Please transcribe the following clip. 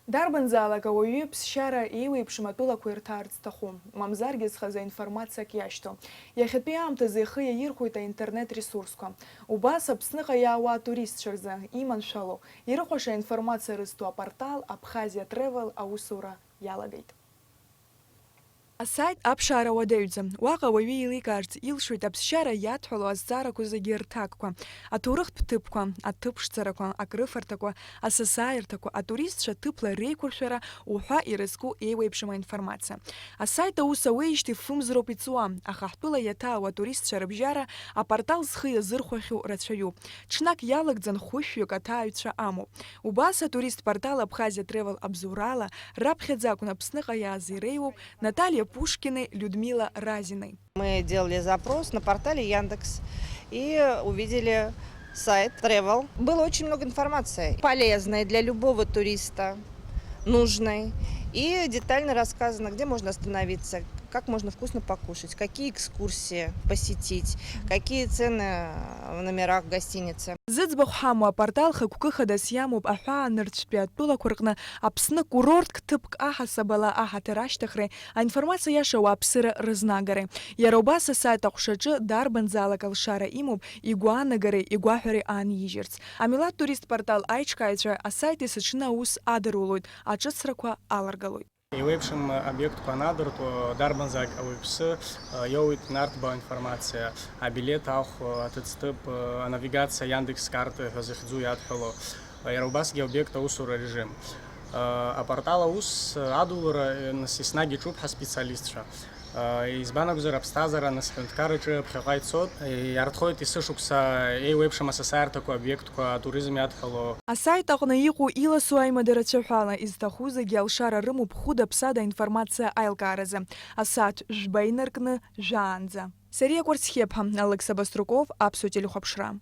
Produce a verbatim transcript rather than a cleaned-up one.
Дарбанзаалак ауаҩы ԥсшьара еиуеиԥшым атәылақәа ирҭаарц сҭахуп, мамзаргьы зхазы информациак иашьҭоу. Иахьатәи аамҭазы ихы иаирхәоит аинтернет ресурсқәа. Убас Аԥсныҟа иаауа атуристцәа рзы иманшәалоу, ирыхәаша аинформациа рызҭо апортал Абхазиа Тревел аусура иалагеит. Асайт аԥшаара уадаҩӡам. Уаҟа ауаҩы еиликаарц илшоит аԥсшьара иадҳәалоу азҵаарақәа зегьы рҭакқәа, аҭоурыхтә ҭыԥқәа, аҭыԥшӡарақәа, акрыфарҭақәа, асасааирҭақәа, атуристцәа ҭыԥла реиқәыршәара уҳәа ирызку еиуеиԥшым аинформациа. Асайт аус ауеижьҭеи фымзроуп иҵуа, аха ҳтәыла иаҭаау атуристцәа рыбжьара апортал зхы иазырхәахьоу рацәаҩуп. Ҽнак иалагӡан хәышәҩык аҭааҩцәа амоуп. Убас атурист портал Абхазиа Тревел абзоурала раԥхьаӡа акәын Аԥсныҟа иааз иреиуоуп Наталиа Пушкини Людмила Разини. Мы делали запрос на портале Яндекс и увидели сайт Travel. Было очень много информации, полезной для любого туриста, нужной. И детально рассказано, где можно остановиться, как можно вкусно покушать, какие экскурсии посетить, какие цены в номерах в гостинице. Зыӡбахә ҳамоу апортал хықәкы хадас иамоуп аҳәаанырцәтәи атәылақәа рҟны Аԥсны курортк ҭыԥк аҳасабала аҳаҭыр ашьҭыхреи аинформациа иаша ауааԥсыра рызнагареи. Иара убас асайт аҟәшаҿы дарбанзаалак алшара имоуп игәаанагареи игәаҳәареи аанижьырц. Амилаҭ турист портал аиҿкааҩцәа асайт есыҽны аус адырулоит, аҿыцрақәа аларгалоит. Еиуеиԥшым обиектқәа анадыртәо, дарбанзаалак ауаҩԥсы, э, иоуеит инарҭбаау аинформациа, абилеҭ ахә, э, аҭыӡҭыԥ, э, анавигациа, Яндекс карты ҳәа зыхьӡу иадҳәало, э, иара убасгьы аобиект аусура арежим. Э, апортал аус, э, адулара, э, нас еснагь иҿуп ҳаспециалистцәа. Э, избан акәзар, аԥсҭазаара нас ҳҳәынҭқарраҿы ԥхьаҟа ицоит, э, иаартхоит есышықәса еиуеиԥшым асасааирҭақәа, обиектқәа, атуризм иадҳәало. Асайт аҟны иҟоу иласу аимадара цәаҳәала, изҭаху зегьы алшара рымоуп хәыда-ԥсада аинформациа аилкааразы, асааҭ жәба инаркны жәаанӡа. Сариа Кәарцхьыԥҳа, Алықьса Баструков, Аԥсуа телехәаԥшра.